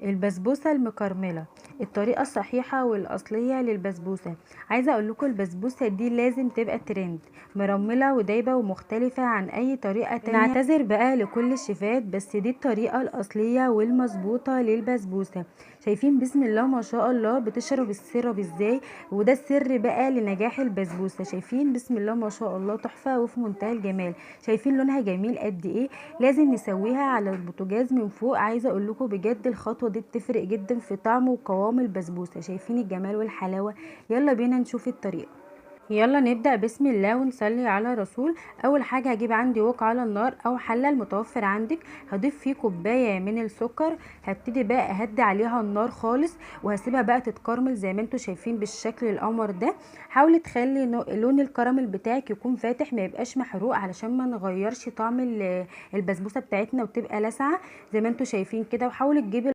البسبوسة المكرملة، الطريقة الصحيحة والأصلية للبسبوسة. عايزة اقول لكم البسبوسة دي لازم تبقى ترند، مرملة ودايبة ومختلفة عن اي طريقة تانية. نعتذر بقى لكل الشيفات، بس دي الطريقة الأصلية والمظبوطة للبسبوسة. شايفين بسم الله ما شاء الله بتشرب ال syrup ازاي، وده السر بقى لنجاح البسبوسة. شايفين بسم الله ما شاء الله تحفة وفي منتهى الجمال، شايفين لونها جميل قد ايه. لازم نسويها على البوتاجاز من فوق. عايزة اقول لكم بجد الخطوة دي بتفرق جدا في طعم وقوام البسبوسة. شايفين الجمال والحلاوة؟ يلا بينا نشوف الطريقة. يلا نبدأ بسم الله ونصلي على رسول. اول حاجة هجيب عندي وok على النار او حلة المتوفر عندك، هضيف فيه كوباية من السكر. هبتدي بقى اهدي عليها النار خالص وهسيبها بقى تتكرمل زي ما انتوا شايفين بالشكل القمر ده. حاولي تخلي لون الكراميل بتاعك يكون فاتح، ما يبقاش محروق، علشان ما نغيرش طعم البسبوسة بتاعتنا وتبقى لسعة زي ما انتوا شايفين كده. وحاولي تجيبي